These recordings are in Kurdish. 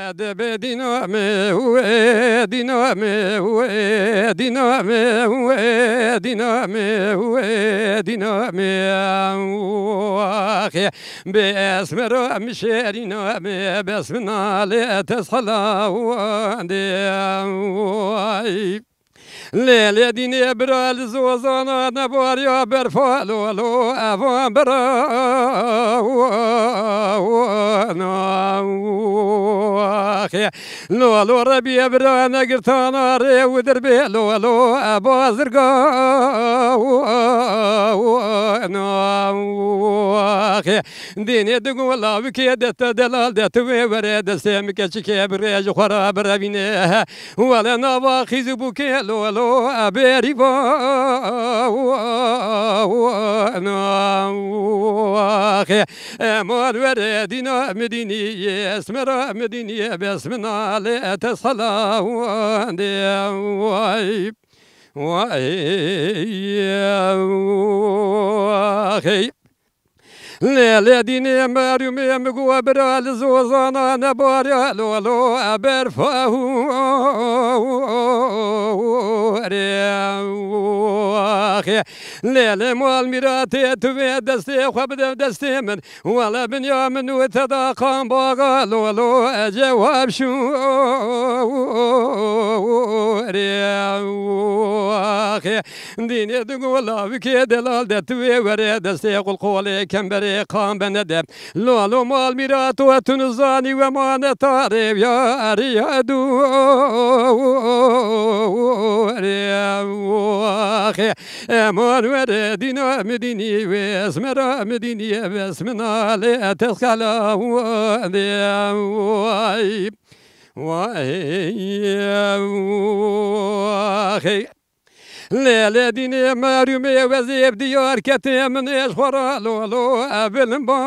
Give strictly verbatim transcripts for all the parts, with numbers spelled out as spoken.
Dibê dîna me wê, dîna me wê, dîna me wê, dîna me wê, dîna me wê. Bê esmera mi şêrîna me, bes min nalê tesxela wandê. Lê lê dînê bira li zozana nebariya berfa lolo evan bira. Lolo rebî bira negirtana rê û dirbê lolo eba zirga. Dînê digo lawikê de te delal de tu wê were destê min keçikê bi rê ji xwe re birevîne. Wele nava xîz û bûkê lo lo ebêrî va. Eman were dîna midînî, esmera midînî, bes min alê tesxela wandê. Vay, vay, hey. Lê lê dînê merûmê min got bira li zozana nebare lo lo berfa hûrê. Lê lê mal mîratê tu vê destê xwe bide destê min. Wele binya min û te da qambaga lo lo cewab şûrê. Dînê digo lavikê delal de tu wê were destê qulqolê kemberê qambe nede. Lalo mal mîrato tu nizanî we mane tarê ya riya dûrê. Eman were dîna midînî wê esmera midînî bes min alê tesxela wandê. Vay, vay, hey. Lê lê dînê merûmê wezêb diyar ketê min êş xwe ra lo lo evilim ba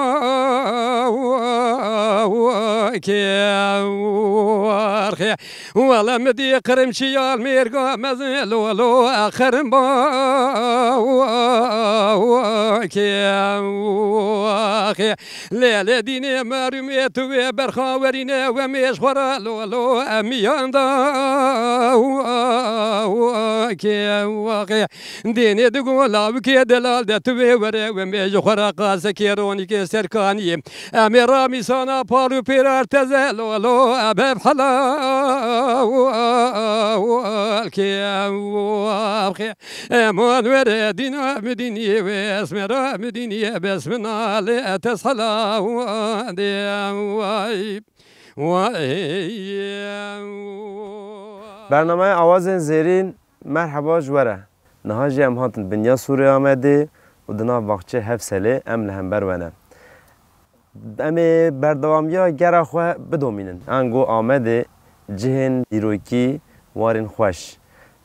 kê. Wele min dî qirimçî ya mêrga mezin lo lo qirim ba kê. Lê lê dînê merûmê tu wê berxa werîne we mêş xwe ra lo lo emiyan da kê. Dînê digo lawikê delal de tu wê were we mêş xwe ra qasekê ronîkê serkaniyê. Em ê ramîsana pal û pêrar teze lo lo ebev hela kê. Eman were dîna midînî wê esmera midînî bes min alê tesxela wandê. Vay, vay. Bernameya Awazên Zêrîn, merheba ji we re. Niha jî em hatin binya Sûrê Amedê û di nav baxçê Hevselê em li hember we ne. Em ê berdewamiya gera xwe bidomînin. Ango Amedê cihên dîrokî, warên xweş.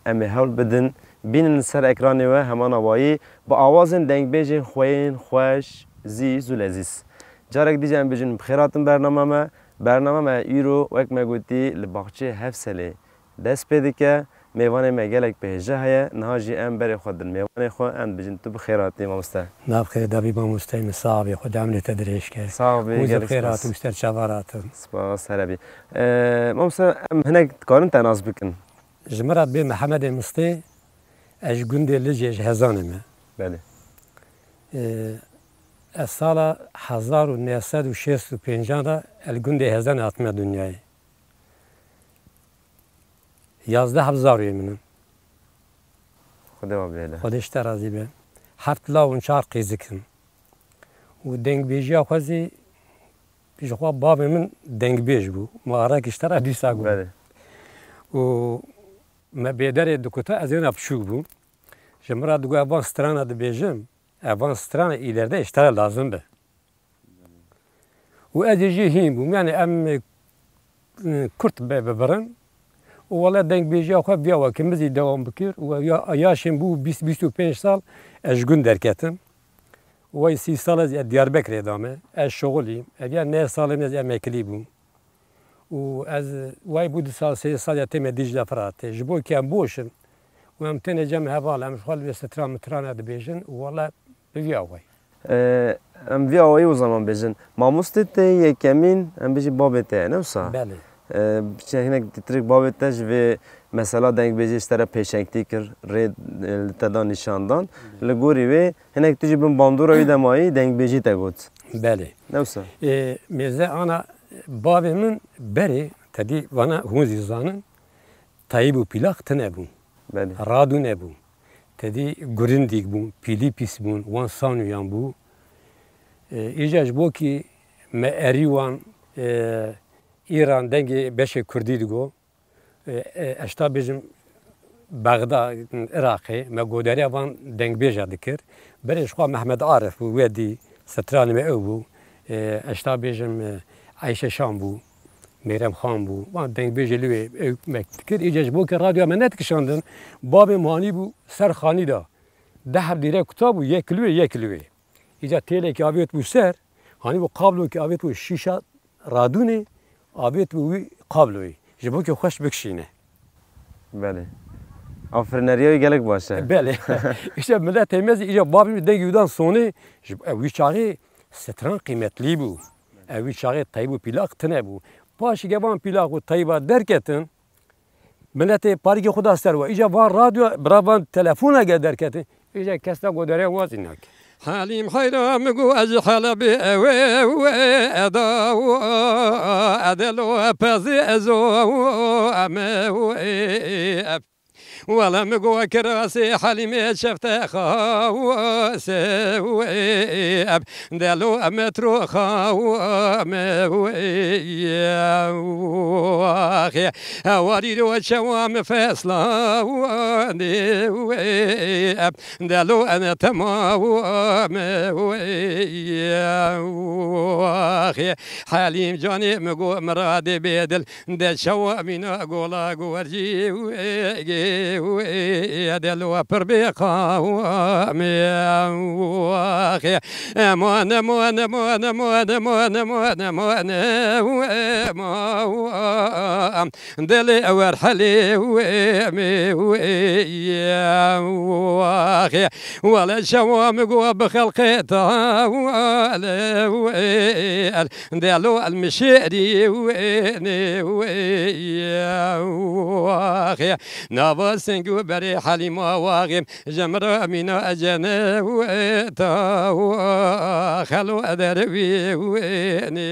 Em ê hewl bidin, bînin li ser ekranê we heman awayî bi awazên dengbêjên xwe yên xweş, Zîz û Lezîz. Carek dî jî em bêjin bi xêr hatin bernama me. Bernama me îro wek me gotî li baxçeyê Hevselê dest pê dike. Mêvanê me gelek bi hêja heye. Niha jî em berê xwe din mêvanê xwe, em dibêjin tu bi xêr hatî mamoste. Nav xêr dabî mamosteyê min, sax bî, Xwedê emrê te dirêj ke. Sax bî, gelek spas. Hûn ji xêr hatin, ji ser çavan hatin. Spas, here bî. Ee, mamoste, em hinek dikarin te nas bikin? Ji min re dibê Mihemedê Mistê, ez ji gundê Licê, ji Hezanê me. Belê. Ee, ez sala hezar û neh sed û şêst û pêncan re li gundê Hezanê hatime dinyayê. Yazdeh hev zarokê min in. Xwedê we bihêle. Xwedê ji te razî be. Heft law û çar qîzik in. Û dengbêjiya xwe zî ji xwe bavê min dengbêj bû. Ma rekî ji te re dîsa got. Belê. Û me bêderê dikuta, ez êna biçûk bûm. Ji min re digot, "Ev van strana dibêjim." Ev van strana îlerde ji te re lazim be. Û ez ê jî hîn bûm. Yani em, e, kurt be bibirin. Û wele dengbêjiya xwe viya weke min zî dewam bikir. Û ya, yaşê min bû bîst, bîst û pênc sal ez ji gund derketim. Û wey sî sal ez Diyarbekirê dame. Ez şixulîm. Ev ya neh salê min ez emeklî bûm. Û ez wey bû du sal, sê sal ya tême Dîcle Firatê. Ji bo ke em boş in û em tenê cem heval, em ji xwe li vê stran mitrana dibêjin û wele bi vî awayî. Ee, em vî awayî o zaman bêjin. Mamostê te yekemîn, em bêjin babê te ye, ne wisa? Belê. E, çi hinek titrik bavê te ji vê mesela dengbêjê ji te re pêşengtî kir, rê, e, li te da nîşandan. Li gorî wê hinek tu jî bin bandora wî demayî dengbêjî te got. Belê. Ne wisa? E, mêze ana bavê min berê, te dî vana hûn zî zanin, teyb û pîlaq tine bûn. Belê. Radû nebû. Te dî gurindîk bûn, pîlî pîs bûn, wan sanûyan bû. E, îca ji bo kî me erî wan, e, îran dengê beşê kurdî digo. E, e, ez ta bêjim Bexda, Iraqê, me godariya van dengbêja dikir. Berê ji xwe Mehmed Arif bû, wê dî stranê me ew bû. E, ez ta bêjim, e, Eyşe Şam bû, Meyrem Xan bû. Van dengbêjê li wê ew me dikir. Îca ji bo ke radyoya me nedikişandin, babê me hanî bû ser xanî de. Deh dîre kuta bû, yek li wê, yek li wê. Îca têlekî avêt bû ser, hanî bû kablokî avêt bû şîşa radûnê, avêt bû wî kabloyê. Ji bo ke xweş bikişîne. Belê. Afirîneriya wî gelek baş e. Belê. Îşte miletê me zî îca bavê min dengê wî dan sonê, ji, ew wî çaxê stran qîmetlî bû. Ew wî çaxê teyb û pîlaq tine bû. Paşî ke van pîlaq û teyba derketin, miletê parîkê xwe da ser we. Îca van radyo, bira van telefona ge derketin. Îca kes da godere wazî nake. Helîm heyra min got ez ji Helebê ew ê ew ê eda û edelo pezê ezo em ê û ê ev. Wele min got kirasê Helîmê çefte xawse û ê ev. Delo em tro xaw em ê û ê ew. Axê hewarî ro çewa min fesla û ê û ê ev. Delo em tema û me û ê, axê Helîm canê min got miradê bêdil de çawa mîna gola gorcî û ê, gê û ê, delo pir bê qawamê û axê eman, eman, eman û ê, ma û a, Dilê wer helê wê mê wê ye waxê. Wele şewa min got bi xelqê ta wele wê el. Delo el mişêrî wê nê wê ye waxê. Nava sing û berê Helîma waxê. Ji min re mîna ecene wê ta xelo eder wê wê nê.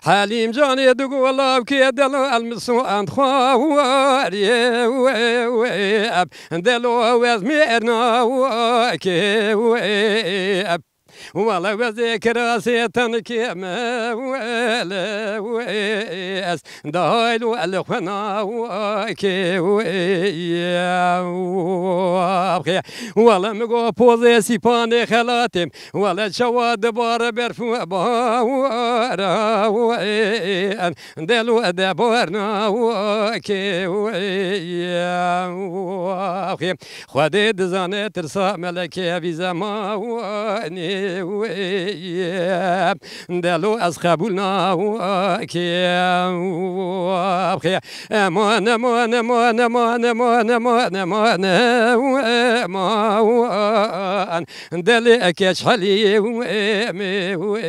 Helîm canê digo lavkê delo elmiso end xwarê wê wê eb delo wez mêrna wekê wê eb. Wele wezê kirasê tenikê me wele wê ez. Daylo el xwe na ke wê ye. Wele mi go pozê sîpanê xelatê. Wele çawa dibare berf û bara wê. Delo de barna ke wê ye. Xwedê dizane tirsa melekê vî zemanê wê ye. Delo ez qebûl nakim. Eman, eman, eman, eman. Delê keç helî wê mê wê.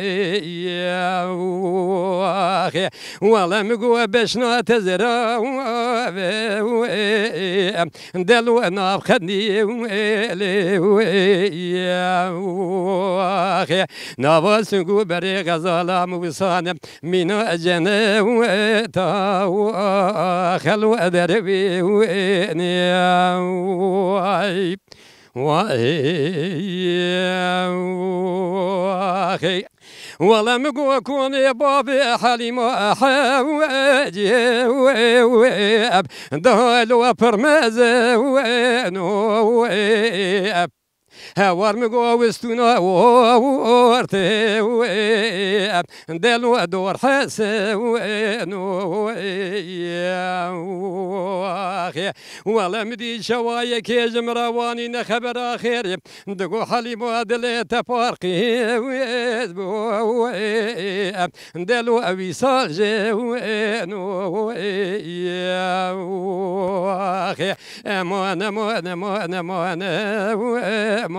Wele mi go beşna te zera wê wê. Delo nav xednî wê lê wê ye. Nava sing û berê xezala min wisane. Mîna ecene wê ta xelo eder wê wê ne. Vay. Vay. Wele mi go konê bavê Helîma hewcê wê wê eb. Dahlo pirmeze wê no wê eb. Hewar mi go wistûna ortê wê eb. Delo dor hese wê no wê eb. Wele mi dî şewa yekê ji min re wanî ne xebera xêrê. Digo Helîma dilê te parqî wê bo wê eb. Delo ew îsal jê wê no wê ye. Eman, eman, eman, eman, eman.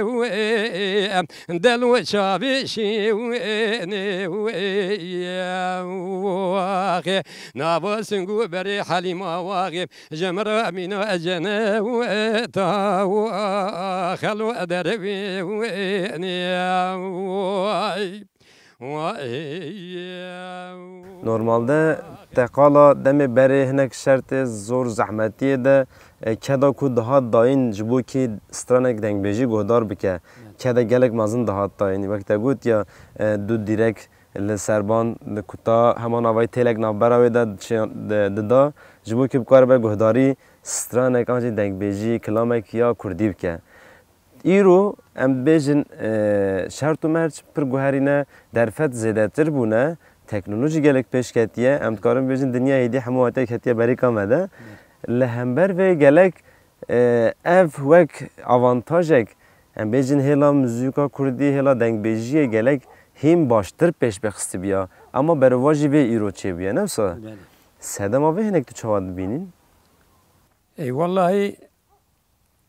wê, del û çavê şî wê, nê wê, waxê. Nava singû berê Helîma waxê, ji min re mîna ecene wê ta wa xelo dervê wê, nê way. Normalde te qala demê berê hinek şertê zor zehmetiyê de, e, keda ku dihat dayîn ji bo kî stranek dengbêjî guhdar bike. Keda gelek mezin dihat dayîn. Wek te got ya, e, du dîrek li serban, li kuta, hema navayî têlek navbera wê de çi-, de-, dida, ji bo kî bikaribe guhdarî stranek an jî dengbêjî, kilamek ya kurdî bike. Îro em dibêjin, e, şert û merc pir guherîne, derfet zêdetir bûne, teknolojî gelek pêş ketiye. Em dikarin bêjin dinya êdî hemû hatiye ketiye berîka me de. Li hember vê gelek, e, ev wek avantajek, em bêjin hêla muzîka kurdî, hêla dengbêjiyê gelek hîn baştir pêş bê xistibiya. Ama berovajî vê îro çêbûye, ne wisa? Belê. Sedema vê hinek tu çawa dibînîn? Ey, wellahî,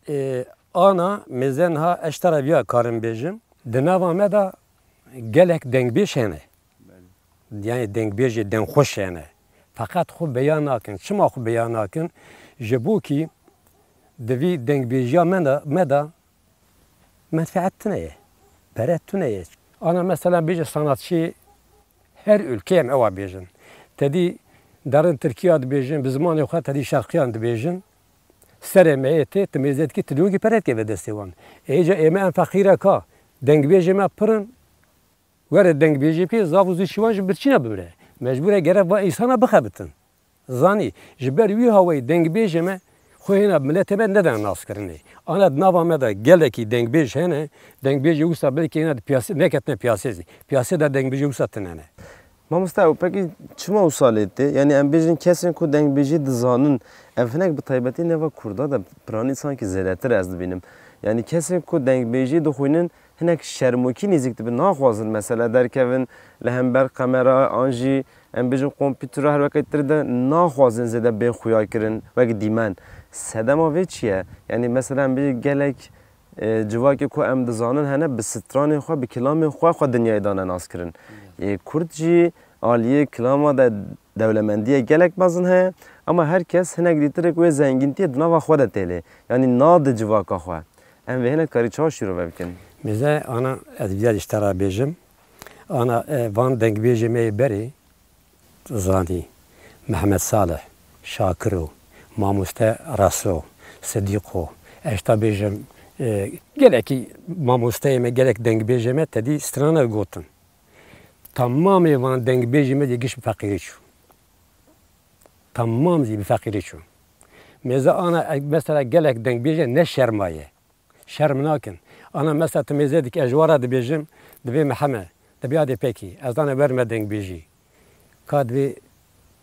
Ê, ana mêze niha ez ji te re viya karim bêjim. Di nava me de gelek dengbêj hene. Belê. Yani dengbêjê dengxweş hene. Feqet xwe beyan nakin. Çima xwe beyan nakin? Ji bo kî di vî dengbêjiya me de, me de menfeet tune ye. Pere tune ye. Ana mesela bêje sanatçî Her ülkeyê em ewa bêjin. Tedî derin Tirkiya dibêjin, bi zimanê xwe tedî şerqiyan dibêjin. Serê me yê tê, tu mêze dikî, tu dûngî pere dikeve destê wan. Ê, îca ê me em feqîrek a, dengbêjê me pir in, were dengbêjî bikê, zav û zû şîwan ji birçîna bimire. Mecbûr e gerek va însana bixebitin. Zanî, ji ber wî hawayî dengbêjê me xwe hêna miletê me nedane naskirinê. Ana di nava me de gelekî dengbêj hene, dengbêjê wisa belkî hêna di piyasê, neketine piyasê zî. Piyasê de dengbêjê wisa tune ne. Mamoste, ew pekî çima wisa lê tê? Yanî em bêjin kesên ku dengbêjî dizanin, ev hinek bi taybetî neva kurda de piranî sankî zêdetir ez dibînim. Yanî kesên ku dengbêjî dixwînin, hinek şermokî nêzîk dibin, naxwazin mesela derkevin li hember kamera an jî em bêjin kompûtera her weke tir de naxwazin zêde bên xuyakirin wek dîmen. Sedema vê çi ye? Yanî mesela em bêjin gelek, e, civakê ku em dizanin hene bi stranên xwe, bi kilamên xwe xwe dinyayê dane naskirin. Ê, Kurd jî aliyê kilama de dewlemendiyê gelek mezin heye, ama her kes hinek dîtirek wê zengîntiyê di nava xwe de têlê. Yanî nade civaka xwe. Em vê hinek karî çawa şîrove bikin? Mêze ana ez vîya ji te re bêjim. Ana, e, van dengbêjê me yê berê zanî. Mehmet Salih, Şakiro, Mamoste Reso, Sidîqo. Ez ta bêjim, e, gelekî mamosteyê me, gelek dengbêjê me tedî strana gotin. Tamamê van dengbêjê me dê giş bi feqîrî çû. Tamam zî bi feqîrî çû. Mêze ana, e, mesela gelek dengbêje ne şermaye. Şerm nakin. Ana mesela tu mêze dikî ez ji wan re dibêjim, dibê Mihemed, dibê adê pekî, ez dane wer me dengbêjî. Ka dibê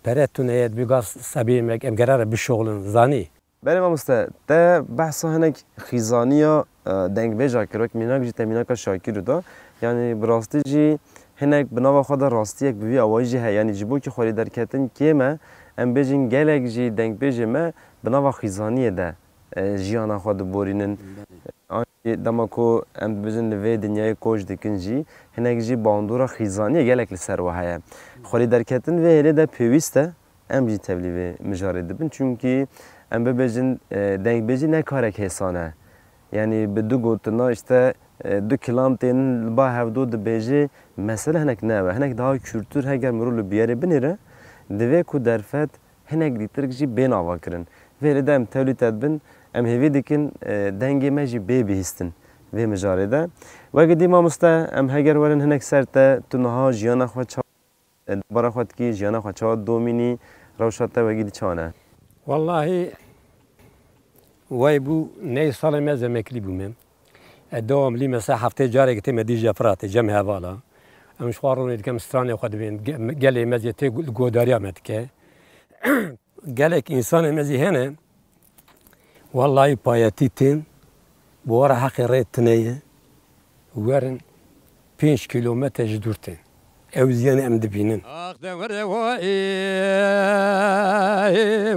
pere tune ye, dibê gaz sebê me, em gerare bişoxlin, zanî. Belê mamoste, te behsa hinek xîzaniya, e, dengbêja kir, wek mînak jî te mînaka Şakîrû da. Yanî bi rastî jî hinek bi nava xwe de rastiyek bi vî awayî jî heye. Yanî ji bo kî xwelî derketin kêm e, em bêjin gelek jî dengbêjê me bi nava xîzaniyê de, e, jiyana xwe diborînin. Belê. An jî dema ku em dibêjin li vê dinyayê koç dikin jî, hinek jî bandora xîzaniyê gelek li ser we heye. Xwelî derketin vê hêlê de pêwîst e. Em jî tevlî vê mijarê dibin. Çunkî em bibêjin, e, dengbêjî ne karek hêsan e. Yanî bi du gotina, işte, e, du kilam tên li ba hevdo dibêjê, mesele hinek ne ew e. Hinek daha kültür, heger mirov li biyerê binêre, divê ku derfet hinek dîtirk jî bên avakirin. Vê hêlê de em tevlî te dibin, em hêvî dikin, e, dengê me jî bê bihîstin vê mijarê de. Weke dî mamoste, em heger werin hinek ser te, tu niha jiyana xwe çawa E, dubara xwe dikî, jiyana xwe çawa domînî, rewşa te wegî di çawa ne? Wellahî, wey bû, ney salê me ez emeklî bûme. E, dewamlî mesela heftê careke tême Dîcle Firatê, cem hevala. Em ji xwe ronê dikem stranê xwe dibên, ge-, gelê me zî tê gu-, godariya me dike. Gelek însanê me zî hene, wellahî payetî tên, bi we re heqê rê tune ye, werin pênc kîlometre ji dûr tên. Ew ziyanê em dibînin. Ax de were wa ê, ê,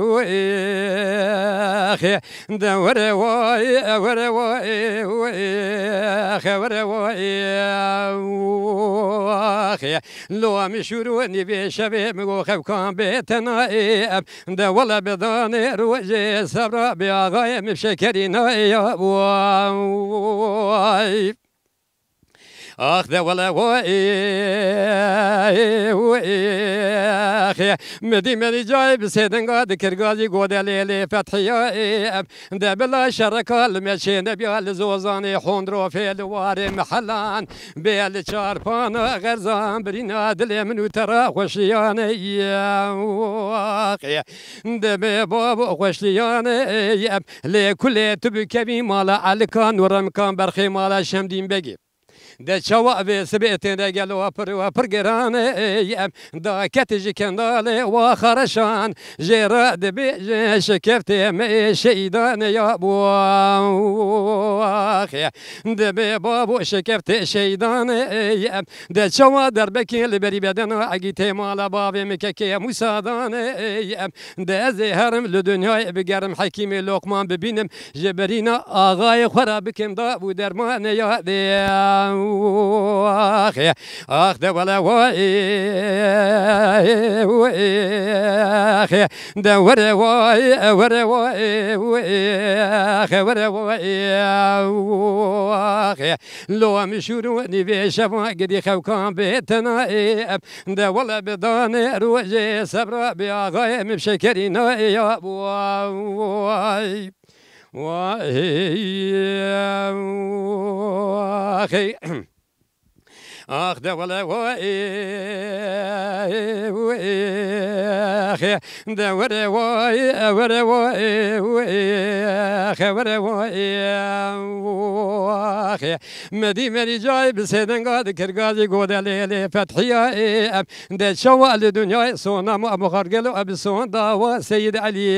xê, de were wa ê, e, were wa ê, ê, xê, were wa ê, xê. Lo em şûr û nîvê şevê min go xewkan bê tena ê, em de wele bidanê rojê sebra bê axayê min şekerî nayê ya. Way. Ax de wele wa ê, ê, ê, xê. Midî merî cayê bi sêdinga dikir gazî gode lê lê fethiya ê, em de bila şereka li me çê nebiya li zozanê hondro fê li warê mehelan. Bê li çarpana xerzan birîna dilê min û te ra xweşiyane ye. Axê. Dibê babo xweşiyane ye. Lê kulê tu bikevî mala Elikan û Remkan berxê mala Şemdîn Begê. De çawa vê sibê têne gelo pir û pir gerane ye. Da ketî ji kendalê wa xareşan. Jê re dibêje şikeftê me şehîdanê ya bo. Axê. Dibê babo şikeftê şehîdanê ye. De çawa derbekê li berî bedena egîtê mala bavê min kekê Mûsa danê ye. De ez ê herim li dinyayê bigerim hekîmê Lokman bibînim. Ji birîna axayê xwe re bikim da bû dermanê ya dê. Axê. Ax de wele wa ê, ê, ê, axê. De were wa ê, e, were wa ê, ê, axê, were wa ê, axê. Lo em şûr û nîvê şeva gidî xewkan bê tena ê, em de wele bidanê rojê sebra bê axayê min şekerî nayê ya. Way. Way. Axê. Ax de wele wa ê, ê, ê, xê. De were wa ê, e, were wa ê, ê, xê, were wa ê, xê. Medî merî cayê bi sêdenga dikir gazî gode lê lê fethiya ê, em de çawa li dinyayê sona ma buxar gelo, e, bi sonda wa Seyîd Elî,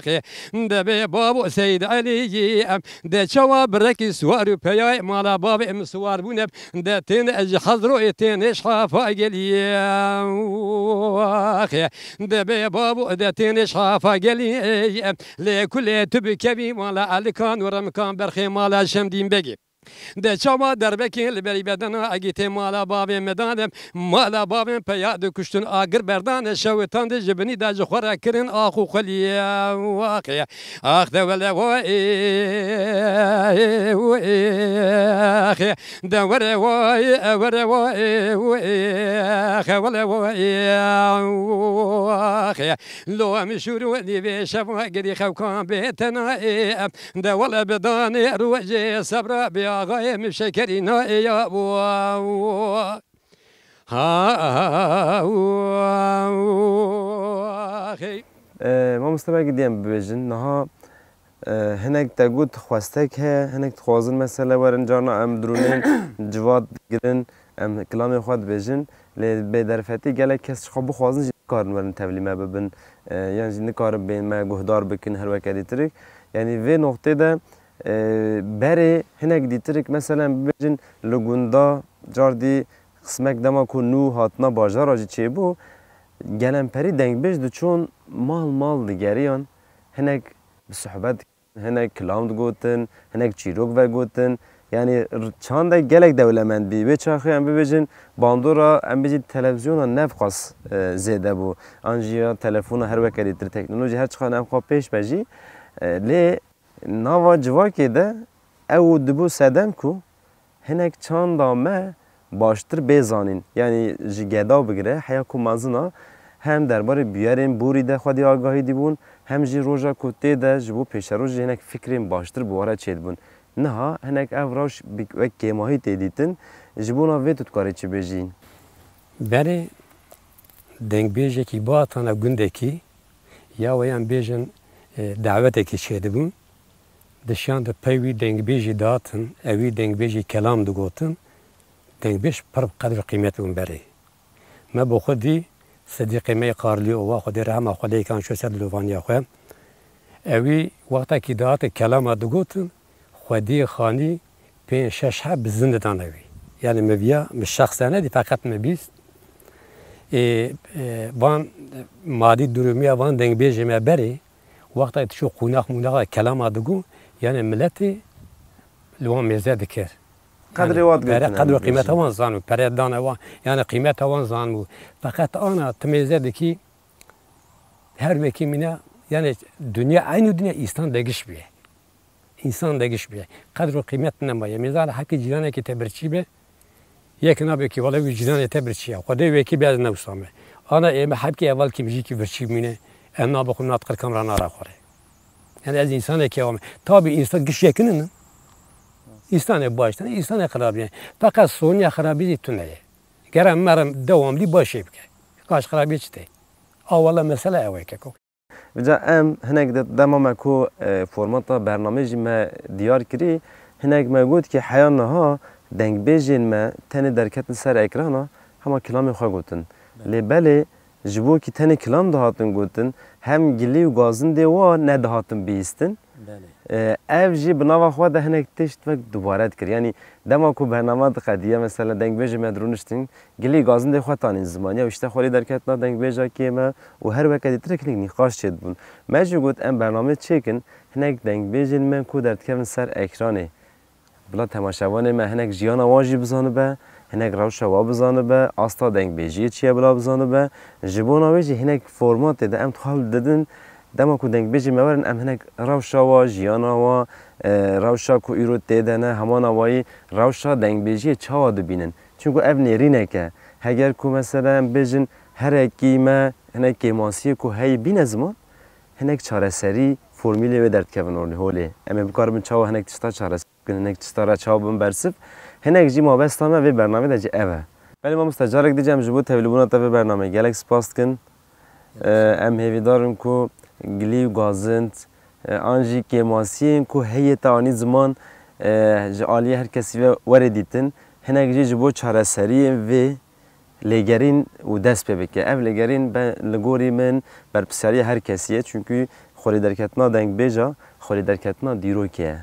xê. De bê babo Seyîd Elî, em de çawa birekî siwar û peyayê mala bavê min siwar bûne, de tên ez ji Hezroyê tên ê şafa gelî. Axê. De bê babo de tên ê şafa gelî. Lê kulê tu bikevî mala Elikan û Remkan berxê mala Şemdîn Begê. De çawa derbekê li berî bedena egîtê mala bavê me dane, mala bavên peya dikuştin agir berdane, şewitan de ji binî de ji xwe re kirin ax û xwelî. Axê. Ax de wele wa ê, ê, ê, axê. De were wa ê, e, were wa ê, ê, axê, wele wa ê, axê. Lo em şûr û nîvê şeva gidî xewkan bê tena ê, em de wele bidanê rojê sebra bê axayê min şekerî nayê ya. Ha, hey. E, mamoste, belkî diyem bibêjin. Niha, e, hinek te got xwestek heye, hinek dixwazin mesele werin, carna em dirûnên civat digirin, em kilamê xwe dibêjin. Lê bêderfetî gelek kes ji xwe bixwazin jî nikarin werin tevlî me bibin, e, yan jî nikarin bên me guhdar bikin her weke dîtirik. Yanî vê noqtê de, e, berê hinek dîtirik, meselen bibêjin li gunda cardî qismek dema ku nû hatina bajara jî çêbû, gelemperî dengbêj diçûn mal mal digeriyan, hinek bi sohbet, hinek kilam digotin, hinek çîrok vegotin. Yanî r-, çandek gelek dewlemend bî. Wê çaxê em bibêjin bandora, em bêjin televizyona ne bi qas, e, zêde bû. An jî ya telefona her weke dîtir teknolojî her çiqa ne bi qas pêş be jî. E, lê nava civakê de ew dibû sedem ku hinek çanda me baştir bê zanîn. Yanî ji geda bigire heya ku mezin a, hem derbarê bûyerên borî de xwedî agahî dîbûn, hem jî roja ku tê de ji bo pêşerojê hinek fikrên baştir bi we re çêdibûn. Niha hinek ev rewş bi wek kêmahî tê dîtin. Ji bona vê tu dikarî çi bêjî? Berê dengbêjekî bihatana gundekî, ya we yan bêjin, e, dawetekî çêdibûn. Dişiyan di pey wî dengbêjî dihatin, ew wî dengbêjî kelam digotin, dengbêj pir bi qedr û qîmet bûn berê. Me bi xwe dî Sedîqê me yê Qarlî Ova, Xwedê rehma xwe lê kan çû ser dilovaniya xwe. Ewî wextekî dihate kelama digotin, xwediyê xanî pênc şeş heb bi zin didan ewî. Yani mi viya, mi şexsene dî feqet mi bîst. Ê, e, van madî durûmiya van dengbêjê me berê, wexta tu çû qûnax mûnaxa kelama digo, yani miletê li wan mêze dikir. Qedrê Yani wan pere, dibîtin qedr û qîmeta wan zanibû, pere dane wan, yani qîmeta wan zanibû. Feqet ana tu mêze dikî, her wekî mîne, yani dinya, eynû dinya îstan degiş bûye. Însan degiş bûye. Qedr û qîmet nemaye. Mêzana hepkî cîranekî te birçî be. Yek nabe ki wele wî cîranê te birçî ya. Xwedê wekî be ez newsame. Ana ê me hepkî eval kî mijîkî birçî bûne. Em nabe xwe nat qirkam ra nara xwe rê. Yani ez însanekî ew me. Tabi însan giş yekin in. Însanê baş tune, însanê xirabî. Feqet soniya xirabî zî tune ye. Gere merim dewamlî başê bike. Kaş xirabî çi tê? A wele mesele ew e keko. Vêca em hinek de dema me ku, e, formata bernameyê jî me diyar kirî, hinek me got ki heya niha dengbêjên me tenê derketin ser ekrana, hema kilamê xwe gotin. Belê. Lê belê ji bo ki tenê kilam dihatin gotin, hem gilî û gazindê wa nedihatin bihîstin. Belê. E, ev jî bi nava xwe de hinek tişt wek dubare dikir. Yanî dema ku bernama diqediye, mesela dengbêjê me dirûniştin, Gilî gazindê xwe tanîn ziman ya, işte xwelî derketina dengbêja kêm e û her weke dîtir hinek nîqaş çêdibûn. Me jî got em bernamê çêkin, hinek dengbêjên me ku derdikevin ser ekranê. Bila temaşevanê me hinek jiyana wan jî bizanibe, hinek rewşa wa bizanibe, asta dengbêjiyê çi ye bila bizanibe. Ji bona wê jî hinek formatê de em xewl didin, dema ku dengbêjê me werin em hinek rewşa wa, jiyana wa, e, rewşa ku îro tê de ne, heman awayî rewşa dengbêjiyê çawa dibînin. Çunku ev nêrînek e. Heger ku mesela em bêjin herekî me hinek kêmasiyê ku heyî bîne ziman, hinek çareserî formîlê wê derdikevin ornê holê. Em ê bikaribin çawa hinek tişta çareser bikin, hinek tişta re çawa bin bersiv, hinek jî mabesta me vê bernamê de jî ev e. Belê mamoste, carek dî jî em ji bo tevlîbûna te vê bernameyê gelek spas dikin. E, em hêvîdar in ku gilî û gazind, e, an jî kêmasiyên ku heyê te anî ziman, e, ji aliyê her kesî ve were dîtin, hinek jî ji bo çareseriyê vê lêgerîn û dest pê bike. Ev lêgerîn be, li gorî min berpirsiyariya her kesî ye, çunkî xwelî derketina dengbêja, xwelî derketina dîrokê ye.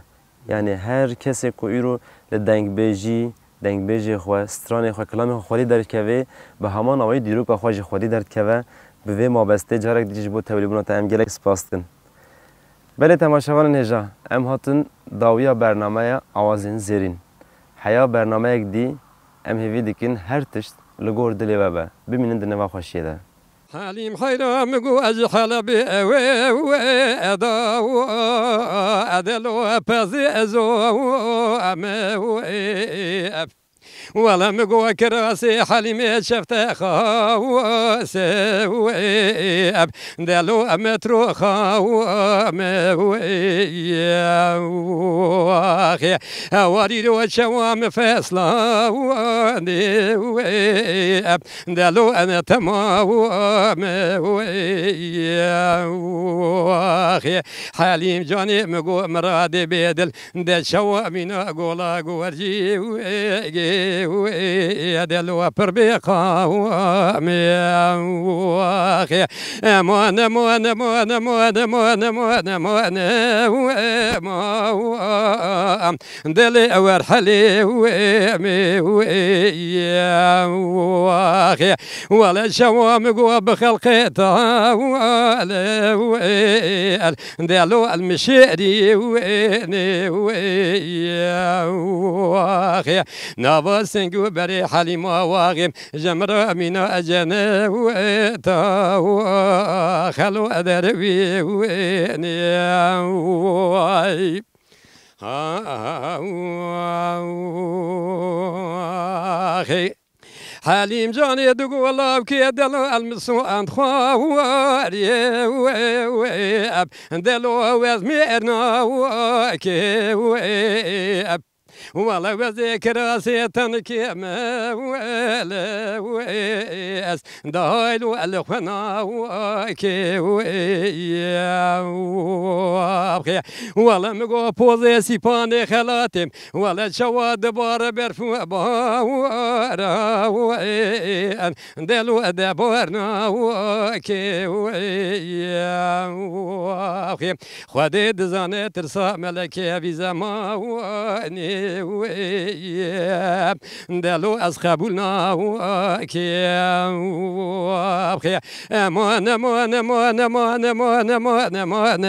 Yanî her kesê ku îro li dengbêjî, dengbêjê xwe, stranê xwe, kilamê xwe xwedî derdikeve, bi heman awayî dîroka xwe jî xwedî derdikeve. Bi vê mabestê carek dî ji bo tevlîbûna te em gelek spas dikin. Belê temaşevanên hêja, em hatin dawiya bernameya Awazên Zêrîn. Heya bernameyek dî em hêvî dikin her tişt li gor dilê we be. Bimînin di neva xweşiyê de. Helîm heyra min got ez ji Helebê ew ê ew ê eda û edelo pezê ez û em ê û ê ef. Wele min got kirasê Helîmê çefte xawse û ê ef. Delo em tro xaw em ê û ê ef. Hewarî ro çewa min fesla û ê ef. Delo ene temam e, wê, wê, Helîm canê min got miradê bêdil, de çawa mîna gola guvercî, wê, wê, delo pir bê qawam e, wê, eman, eman, eman, wê, ma, Dilê ew erhelê wê mê wê axê. Wele çawa min got bi xelqê ta wele wê el delo el mişêrî wê nê wê axê. Nava sing û berê Helîma waxê ji min re mîna ecene wê ta xelo derwê wê nê wê. Axê. Helîm canê digo lavkê delo el miso end xwarê wê wê eb delo wez mêrna wê kê wê eb. Wele wezê kirasê tenikê me wele wê ez Daylo el xwe na wê kê wê axê. Wele min got pozê sîpanê xelatê. Wele çawa dibare berf û bara wê en delo de barna wê kê wê axê. Xwedê dizane tirsa melekê vî zemanê. Delo ez qebûl nakim. Eman, eman, eman, eman, eman, eman,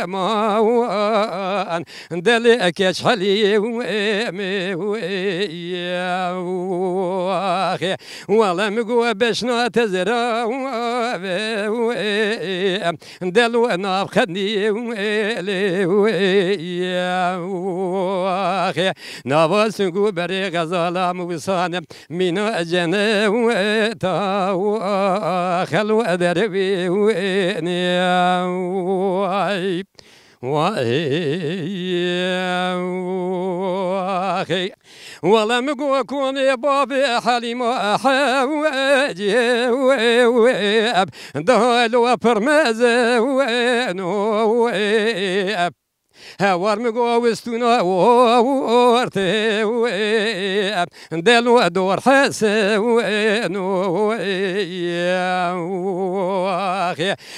eman. Delê keç helî. Wele min got beşna te zera. Delo nav xedî. Nava singû berê xezala min wisan. Mîna cene ta xelo dervê. Vay, vay, vay. Wele min got konê bavê Helîma hewcê. Dahilo pirmeze. Hewar min got wistûna ortê. Delo dor hese.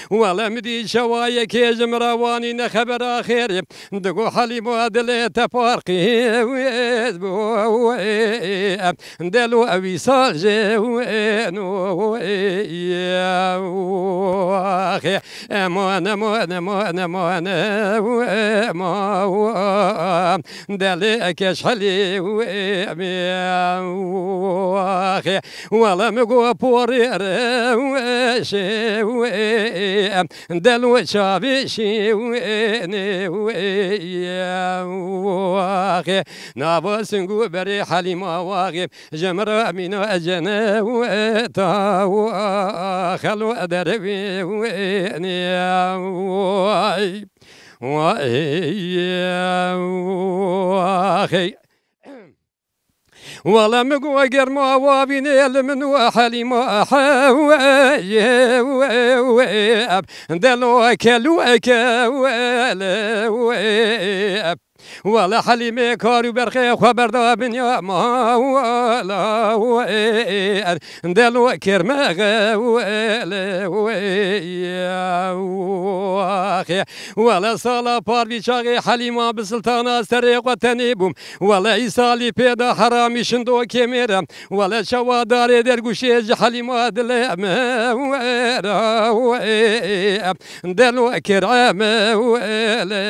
Wele min dî şewa yekê ji min re wanî ne xebera xêrê. Digo Helîma dilê te parqî. Delo ew îsal jê. Eman, eman, eman, eman, eman. Delê keş helê. Wele min got porê re. Delo çavê şê. Nava singû berê Helîma waxê. Ji min re mîna cene ta xelo dervê. Vay, vay, vay. Wele min got germa wavînê li min û Helîma hew. Delo kelo eke. Wele Helîmê kar û berxê xwe berda binya mala. Delo kirmexe. Wele sala parvî çaxê Helîma bi siltana serê xwe tenê bûm. Wele îsalî pê de heramî şindokê mêre. Wele çawa darê dergûşê ji Helîma dilê me. Delo kireme. Wele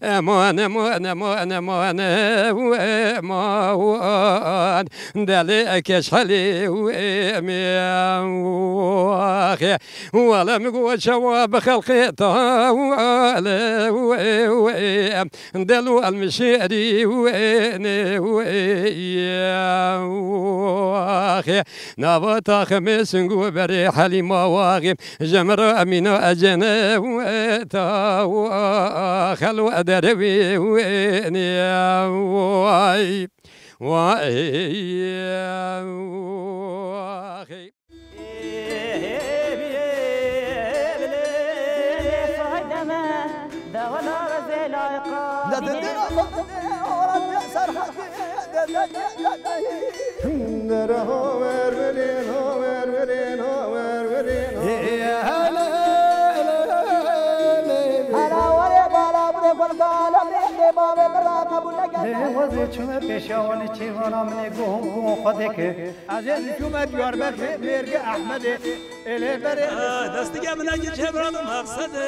Eman, eman, eman, eman, eman. Delê keş helê. Wele min got çawa bi xelqê ta. Wele Delo elmişêrî. Nava taximê singû berê Helîma waxê. Ji min re mîna ecene ta xelo dervê. Vay, vay. Hela warê bala bide xulka, la bide bavê bira kabul neke. Lê wezê çûme pêşiya wan ê çêvana min ê guhum guhum xwe deke. Ez ê çûme Diyarbekirê mêrge Ehmedê. Ê lê berê. Destige min eke çêvana min maqsede.